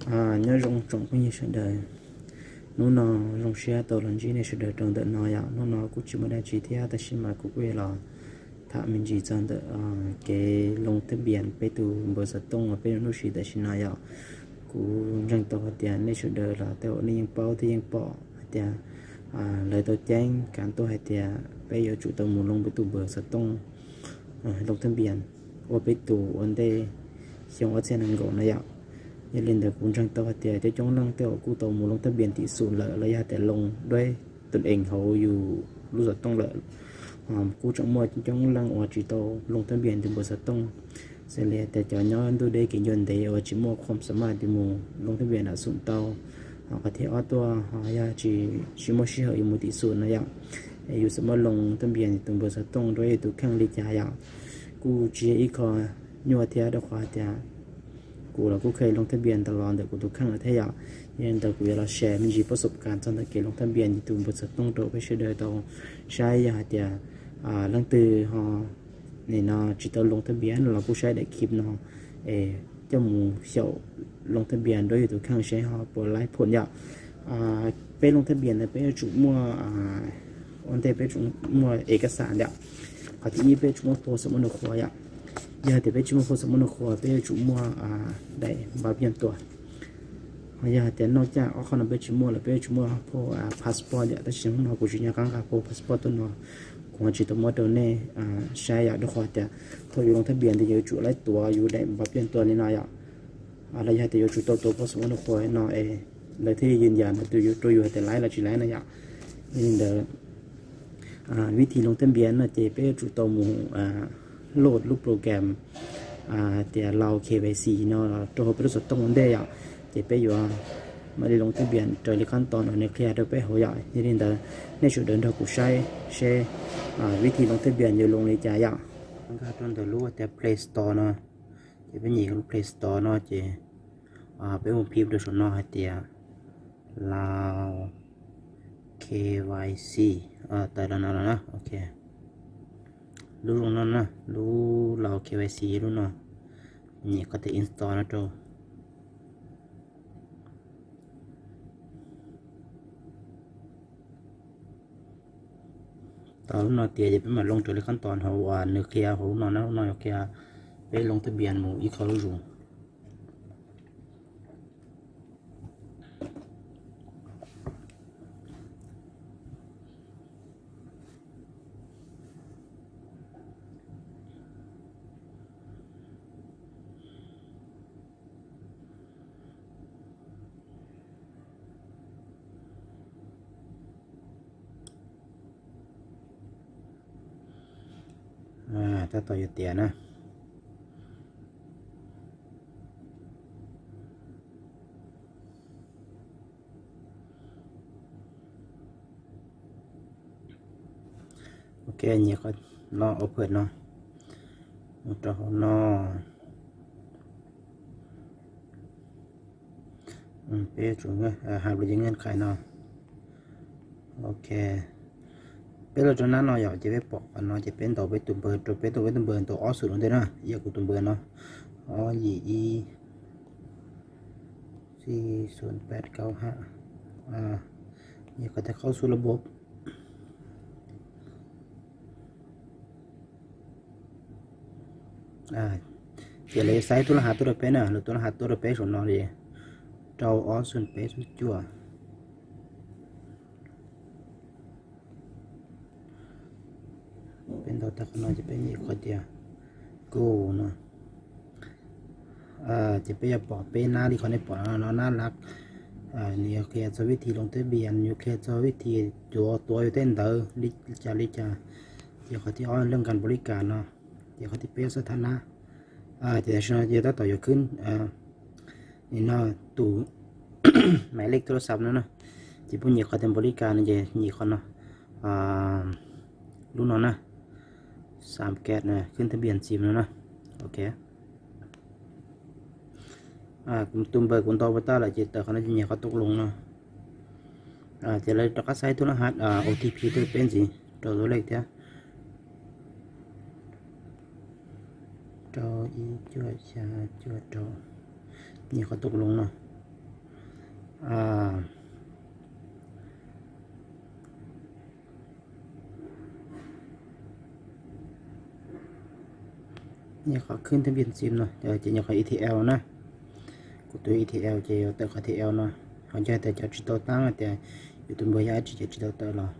Nyob zoo tsoom phooj ywg sawv daws, hnub no zoo siab tau los ntsib nej sawv daws rau ntawm no yom. Hnub no kuj tsis muaj dab tsi thiab tab sis mas kuv kuj yuav los tham me ntsis txog ntawm kev loo thab npias peb tus npawb xov tooj uas peb lub sij tam sim no yom. Kuv ntseeg tau hais tias nej sawv daws los tej zaum nej yeej paub thiab yeej pom hais tias lawv tau ceeb kam tuaj hais tias peb yuav tsum tau mus loo peb tus npawb xov tooj loo thab npias ua peb tus ua ntej xyoo ob txhiab nees nkaum no yom. Yog li ntawd kuv ntseeg tau hais tias coob coob leej tej zaum kuj tau mus loo thab npias tim xum lawm los yog hais tias loo duab tus ees hauv yus lub xov tooj lawm. Kuj tseem muaj coob coob leej uas tsis tau loo thab npias tus npawb xov tooj, xws li hais tias cov nyob ntuj deb kev ncua ntev uas tsis muaj khuam xa maj mus loo thab npias nram xum tau. Qhov thib ob tuaj ho yog tsis muaj sij hawm yuav mus tim xum no yom, es yus xav muab loo thab npias tus npawb xov tooj rau yus tus kheej li cas yom, kuj tsis yog ib qho nyuaj thiab rau qhov hais tias kuv los kuj kheev loo thab npias ntawd los ntawm kuv tus kheej lawm thiab yom. Yog li ntawd kuv yuav los share me ntsis pab xub kas txog ntawm kev loo thab npias yus tus npawb xov tooj rau peb sawv daws tau saib yog hais tias leej twg ho nim no tsis tau loo thab npias los kuj saib daim clip no es coj mus xyaum loo thab npias rau yus tus kheej seb ho puas laib phoom yom. Peb loo thab npias ntawd peb yuav tsum muaj ua ntej peb tsum muaj ev kas xas yom. Qhov thib ib peb yuav tsum muaj phau xam mab nus qhua yom. Yog tias peb tsis muaj phau xam mab nus qhua peb yuav tsum muaj daim npav piaj tuas. Ho yog hais tias noj caj ob qho no peb tsis muaj lawm peb yuav tsum muaj phau passport yom, tab sis hnub no kuv tsis nco qab nqa phau passport tuaj no, kuv ho tsis tau muab rau nej saib yom, rau qhov tias thaum yus loo thab npias ntawd yus yuav tsum laib tuav yus daim npav piaj tuas li no yom. Los yog hais tias yuav tsum tau tuav phau xam mab nus qhua no es lawv thiaj yees yam ntawd rau yus hais tias laib los tsis laib no yom. Yog li ntawd vib thib loo thab npias no ces peb yuav tsum tau mus load lub program tias Lao K Y C no rau hauv peb lub xov tooj ua ntej yom. Ces peb yuav mam li loo thab npias raws li khab toos uas nws qhia rau peb hauv yom. Yog li ntawd nej sawv daws nrog kuv saib seb vib thib loo thab npias yuav loo li cas yom. Nkag rau ntawm lub tias Play Store no, ces peb nyem lub Play Store no ces peb mus phim rau saum no hais tias Lao K Y C, tawm los no los na, ok. Lub zoo no na, lub Lao K Y C lub no, nyem qhov tias install no rau. Tau lub no tias ces peb mam loo raws li khab toos hauv uas nws qhia hauv lub no na, lub no yuav qhia peb loo thab npias mus ib qho lub zus. Tab tom yuav tiav na. Ok, nyem qhov no open no, mus rau hauv no. Peb yuav tsum hais los ces nkees khai no. Ok, peb los rau nab no yom, ces peb pom qhov no ces peb ntaus peb tus npawb rau, peb ntaus peb tus npawb ntaus ob xum no ntej na, yog kuv tus npawb no, ob yim ib, xij xun peb kaub ha, nyem qhov tias khaub xub lab bob. Ces lawv yuav xa tus laj hav tuaj rau peb na, lawv tus laj hav tuaj rau peb saum no li rau ob xun peb xun cuaj. Peb ntaus tag qhov no ces peb nyem qhov tias go no. Ces peb yuav pom peb nab li qhov nej pom no, nab lab. Nws yuav qhia txog vib thib loo thab npias, nws yuav qhia txog vib thib tuav tuav yus tej ntawv li cas li cas. Ces qhov thib ob lej nkas npaum li cas no, ces qhov thib peb xab thab nab. Ces tam sim no ces tab tom yuav khwb nim no tus maiv lej tuaj lub xab no na. Ces peb nyem qhov tias npaum li cas no ces nyem qhov no, lub no na, xam kas khwb thab npias ntxiv no na. Ok, tus npawb kuv ntaus ua tag lawm ces tawm qhov no ces nyem qhov tus loos no. Ces lawv rov qab xa tus laj hav O T P tuaj peb ntxiv rau tus lej thiab. Rau ib cuaj xya cuaj rau, nyem qhov tus loos no. Nyuam qhuav khwb thab npiaj ntxiv no ces nyuam qhuav E T L na. Kuv tus E T L ces yuav tawm qhov T L no. Ho yog tias cov tsis tau tab tias yus tus npawb yog dab tsi ces tsis tau tawm los.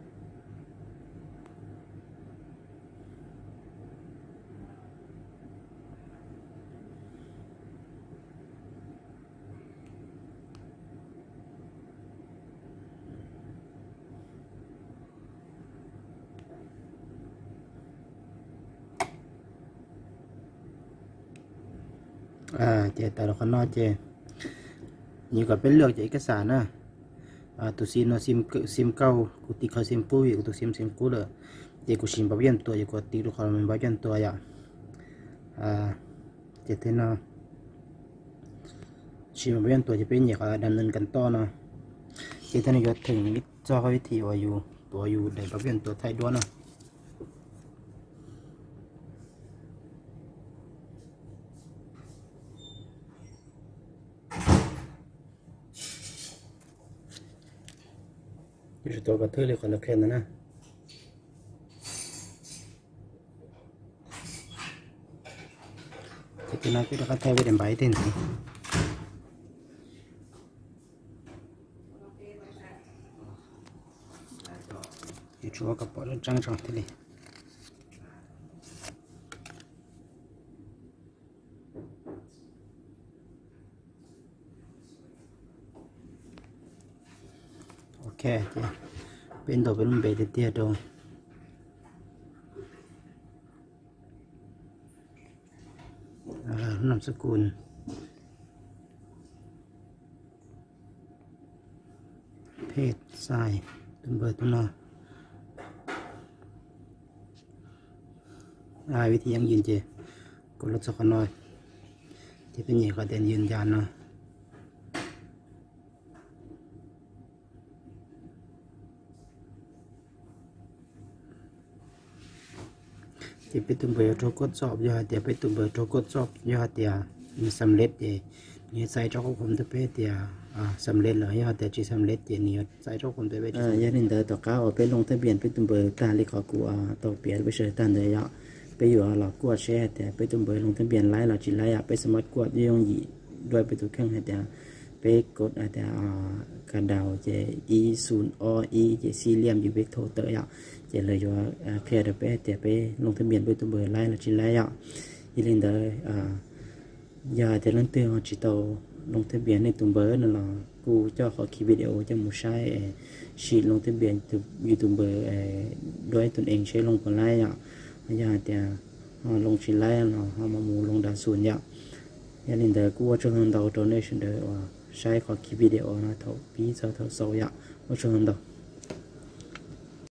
Ces tawm los qhov no ces nyuam kom peb lwaj ces ib kab xas na. Tus xim no xim kauj, kuv tiv kho xim qub vim kuv tus xim xim qub lawm. Ces kuv sim npau yaj tuas ces kuv tiv rau qhov npau yaj tuas yom. Ces tej no sim npau yaj tuas ces peb nyem qhov dam ntawv kas toj no. Ces tej no yuav theem ib txog qhov vib thim uas yus tuav yus daim npau yaj tuas thaij duab na. Yuav tsum tuav kom thwj li qhov lawv qhia ntawd na. Ces tim no peb rov qab thaij peb daim npau yaj tej ntxiv. Yuav tsum ua kom pom tseeb tseeb tso thiaj li. Ok, ces peb ntaus peb lub npe tiag tiag rau. Nam xab kus, phej, xais, tus npawb tus no. Vib thim yeeb yws ces kuv los txog qhov no ces peb nyem qhov tias yws ncas no. Ces peb tus npawb yuav raug kuaj txom, yog hais tias peb tus npawb raug kuaj txom, yog hais tias nws xam lej ces nws yuav txais tsob qauv qhom ntawm peb tias xam lej lawm, yog hais tias tsis xam lej ces nws yuav txais tsob qauv ntawm peb. Yog li ntawd tom qab uas peb loo thab npias peb tus npawb tag li qhov kuv tau piav peb sawv daws tag ntawd yom, peb yuav los kuaj seb hais tias peb tus npawb loo thab npias laib los tsis laib yom. Peb xam mab kuaj yooj yim dua peb tus kheej hais tias peb kod hais tias ka daus ces ib xoom ob ib ces xib liam yus peb thauj tawm yom, ces lawv yuav qhia rau peb hais tias peb loo thab npias peb tus npawb laib los tsis laib yom. Yog li ntawd yog hais tias leej twg ho tsis tau loo thab npias nej tus npawb no los kuj coj qhov ki video coj mus saib, sim loo thab npias yus tus npawb dua ib tug ees seb loo puas laib yom. Yog hais tias ho loo tsis laib los ho mam mus loo dav xus yom. Yog li ntawd kuj ua tsaug ntau ntau rau nej sawv daws uas saib qhov ki video no thaum pib txog thaum xaus yom. Ua tsaug ntau ntau.